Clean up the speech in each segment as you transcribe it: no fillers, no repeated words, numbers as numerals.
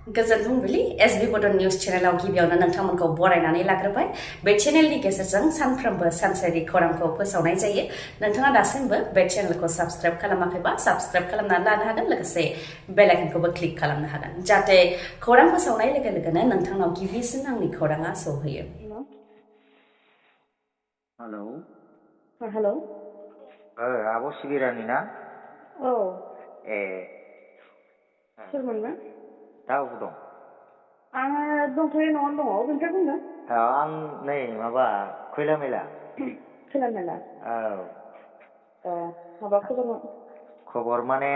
गोजोन फुंबिलि एसबि बड' निउस चेनेलाव गिबियावनो नोंथांमोनखौ बरायनानै लाग्रोबाय। बे चेनेलनि गेजेरजों सानफ्रोमबो सानसेयारि खौरांखौ फोसावनाय जायो। नोंथाङा दासिमबो बे चेनेलखौ साबस्क्राइब खालामाखैबा साबस्क्राइब खालामनानै लानो हागोन, लोगोसे बेल आइकनखौबो क्लिक खालामनो हागोन, जाहाथे खौरां फोसावनाय लोगो लोगोनो नोंथांनाव गिबिसिन आंनि खौराङा सौहैयो। हेलौ हेलौ आब' सिबिरानि ना? औ ए सोरमोनबा? दा अबाव दं? आङो दंथ'यो, न'आवनो दङ। अबेनिफ्राय बुंदों? आं नै माबा खैला मैला। खैला मैला। औ माबा खबरमोन? खबर माने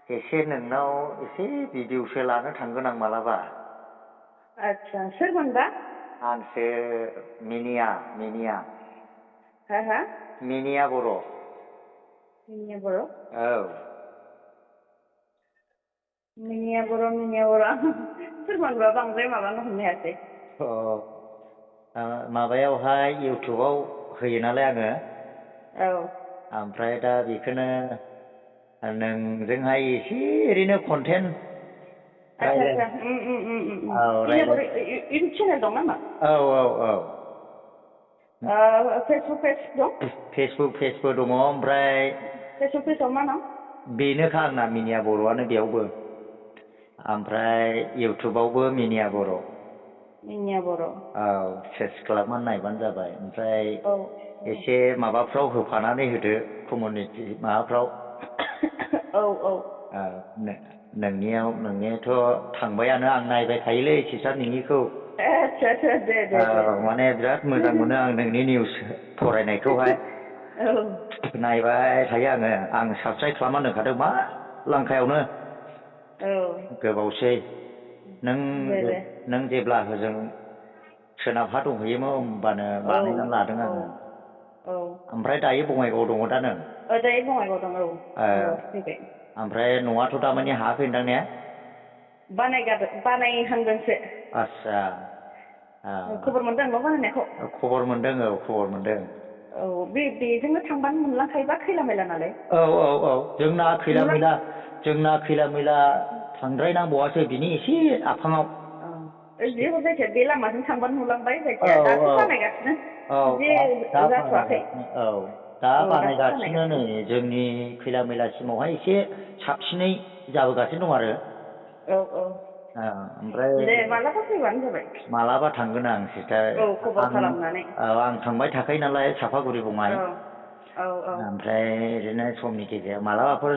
एसे नोंनाव एसे भिडिअ'सो लानो थांगोन आं मालाबा। आदसा, सोरमोनबा? आंसो मिनिया हा मिनिया बर'। मिनिया बर'? औ मिनिया बर'। सोरमोनबा बांद्राय माबानो हमनो हायासै। माबायावहाय इउटुबाव होयो नालाय आङो। औ ओमफ्राय दा बेखौनो नोंजोंहाय एसे ओरैनो कन्टेन्ट रायलाय आदसा औ मिनिया रायलाय बर' इउटुब चेनेल दं नामा? औ फेसबुक पेज दं? फेसबुक दङ। ओमफ्राय फेसबुक पेजाव मा नाम? बेनोखा आंना मिनिया बर'आनो बेयावबो। ओमफ्राय इउटुबावबो मिनिया बर'। मिनिया बर'। औ सार्च खालामनानै नायबानो जाबाय। ओमफ्राय औ एसे माबाफ्राव होफानानै होदो, कमिउनिटि माबाफ्राव। औ नोंनियाथ' थांबायानो, आं नायबाय थायोलै सिस्टार नोंनिखौ। आदसा दे। माने बिराद मोजां मोनो आं नोंनि निउस फरायनायखौहाय। औ नायबाय थायो आं साबसक्राइब खालामना दोनखादों मा लांखायावनो। औ गोबावसै दे नों जेब्ला होजों सोनाबहा दंहैयोमोन होमबानो औ बानायनानै लादों औ आङो। औ ओमफ्राय दायो बङाइगावआव दङ दा नों? दायो बङाइगाव दं। औ बङाइगावसो फैबाय। ओमफ्राय न'आथ' दामानि हायाखैदां ने? बानायहांदोंसो। आस्सा खबर मोनदों न' बानायनायखौ? खबर मोनदों, औ खबर मोनदों। औ बेजोंनो थांबानो मोनलांखायोबा, खैला मैला नालाय। औ जोंना नुलां खैला मैला थांद्रायनांबावासो, बिनि एसे आफाङाव। जेबो जायखिया बे लामाजों थांबानो नुलांबाय, औ जायखिया दासो औ बानायगासिनो। औ बिदि दा जाथ'वाखै। बानायगासिनो। औ दा औ दासो बानायगासिनो नै बानायगासिनो। जोंनि खैला मैलासिमावहाय एसे साबसिनै जाबोगासिनो दं आरो। औ ओमफ्राय दे मालाबा फैबानो जाबाय। मालाबा थांगोन आं सिस्टार। औ खबर खालामनानै। आं थांबाय थाखायो नालाय सापागुरि बङाइ। औ ओमफ्राय ओरैनो समनि गेजेराव मालाबाफोर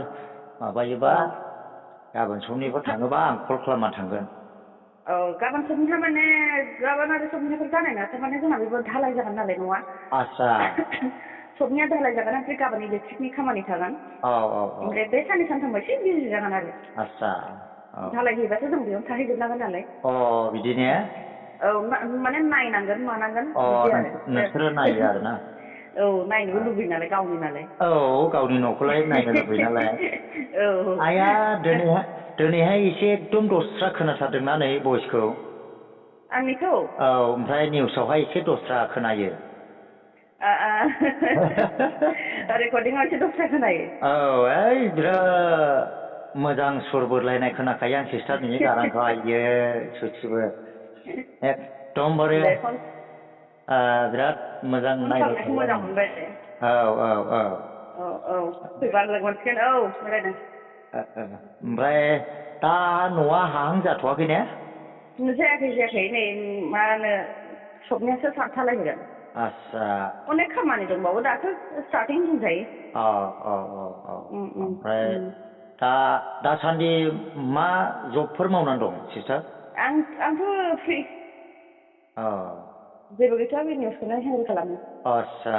माबायोबा, औ गाबोन समनिफोर थाङोबा आं कल खालामना थांगोन। औ गाबोन सबनिहा माने गाबोन आरो सबनिहाफोर जानाय नङा, थारमाने जोंना बेबो धालाय जागोन नालाय न'आ। आस्सा सबनिया धालाय जागोन, ओमफ्राय गाबोन इलेक्ट्रिकनि खामानि थागोन। औ ओमफ्राय बे साननै सानथामबा एसे बिजि जागोन आरो। आस्सा औ धालाय होयोबाथ' जों बेयावनो थाहैजोबनांगोन नालाय। बिदि ने? औ माने नायनांगोन मानांगोन बिदि आरो। नोंसोरो नायो आरोना? औ नायनोबो लुबैयो नालाय, गावनि नालाय। औ गावनि न'खौलाय नायनो लुबैयो नालाय। औ आइया दिनैहाय एसे एकदम दस्रा खोनाथारदोंना नै भइसखौ। आंनिखौ? औ ओमफ्राय निउसावहाय एसे दस्रा खोनायो। रेकर्डिंआव एसे दस्रा खोनायो। औ बिराद मोजां सुर बोरलायनाय खोनाखायो आं सिस्टार नोंनि गारांखौ, आइयो सयथिबो। एकदमबारे दे बिराद मोजां फन नायबाय खालामनायखौ थायो मोजां आङो। मोनबाय दे। औ फैबा लोगो मोनसिगोन। औ रायलायदों। ओमफ्राय दा न'आ हाहां जाथ'वाखै ने? जायाखै नै मा होनो सबनियासो धालाय होगोन। आस्सा अनेक खामानि दंबावो, दासो स्टार्टिं होनजायो। औ ओमफ्राय दासान्दि मा जबफोर मावनानै दं सिस्टार? आंथ' फ्रि। जेबो गैथ'आ, बे निउसखौनो हेन्देल खालामो। आस्सा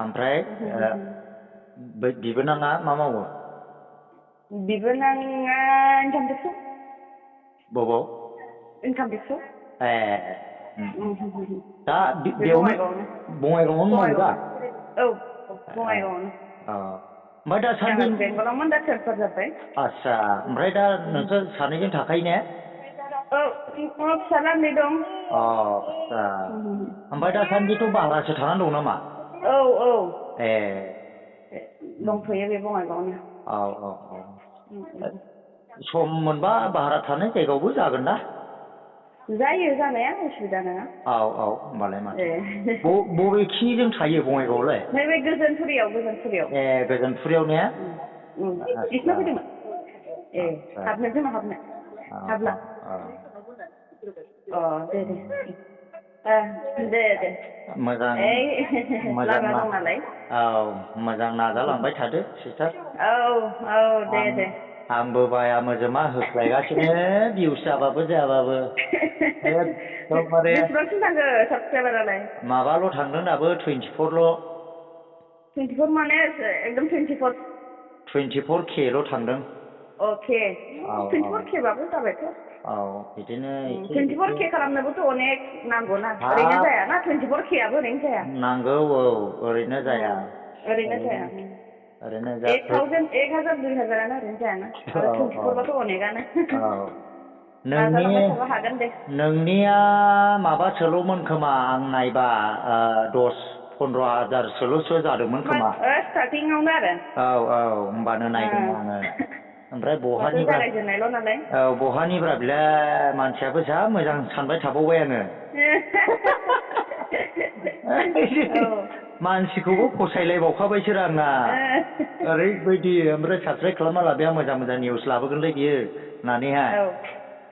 ओमफ्राय बिबोनाङा मा मावो? बिबोनाङा इनकाम टेक्सआव। बबाव? इनकाम टेक्सआव। दा बे बेयावनो बङाइगावआवनो। बङाइगावआवनो मावो दा? औ बङाइगावआवनो। ओमफ्राय दासान्दि सिगां बेंगलावमोन, दा ट्रेन्सफार जाबाय। आस्सा ओमफ्राय दा नोंसोर सानैजों थाखायो ने? औ फिसाला उन्दै दं। आस्सा ओमफ्राय दासान्दिथ' भारासो थानानै दं नामा? औ ए दंथ'यो बे बङाइगावआवनो। औ सम मोनबा भारा थानाय जायगायावबो जागोन ना? जायो जानाया उसुबिदा नङा। औ औ होमबालाय माथो। बबेखिजों थायो बङाइगावआवलाय? नैबे गोजोनपुरियाव। ए गोजोनपुरियाव ने? बिसिनाव फैदोंमोन? ए हाबनो जोंनाव हाबनो? हाबला? दे। मोजां लामा दं नालाय। औ मोजां नाजालांबाय थादो सिस्टार। औ दे। आंबो बाया मोजोमा होख्लायगासिनो भिउस जाबाबो एकदमबारे बेसेबांसिम थांखो साबसक्राइबारालाय? माबाल' थांदों दाबो 24ल'। 24 माने एकदम 24? 24K ल' थांदों। अके 24K बाबो जाबायथ'। औ बिदिनो 24K खालामनोबोथ' अनेक नांगौना, ओरैनो हाब जायाना 24Kआबो ओरैनो जाया। नांगौ औ ओरैनो जाया। ओरैनो जाया। ओरैनो 1000, 2000 ओरैनो जायाना आरो 24बाथ' अनेकआनो। नाजालांबाय थाबा हागोन दे। नोंनिया माबासोल'मोन खोमा आं नायबा 10-15 हाजारसोल'सो जादोंमोन खोमा। स्टार्टिंआवनो आरो? औ होमबानो नायदों आङो। ओमफ्राय जागायजेननायल' नालाय। बहानिब्रा बेलाय मानसियाबो जा मोजां सानबाय थाबावबाय आङो। मानसिखौबो फसायलायबावखाबायसो आंना। ओरैबायदि ओमफ्राय साबसक्राइब खालामना लाबाय आं मोजां निउस लाबोगोनलै बियो होननानैहाय।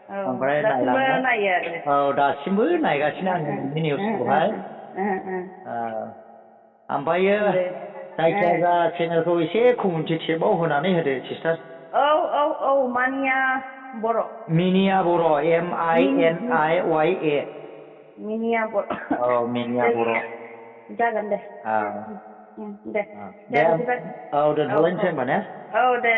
ओमफ्राय दासिमबो नायो आरो? दासिमबो नायगासिनो आङो नोंनि निउसखौहाय। ओमफ्रायो जायखिजाया चेनेलखौ एसे कमिउनिटि टेबाव होनानै होदो सिस्टार। औ मानिया बर'। मिनिया बर' MINIYA। मिनिया बर'। औ मिनिया बर'। जागोन दे। दे दे बिदिबा। औ दोनथ'लायनोसै होमबा ने? औ दे।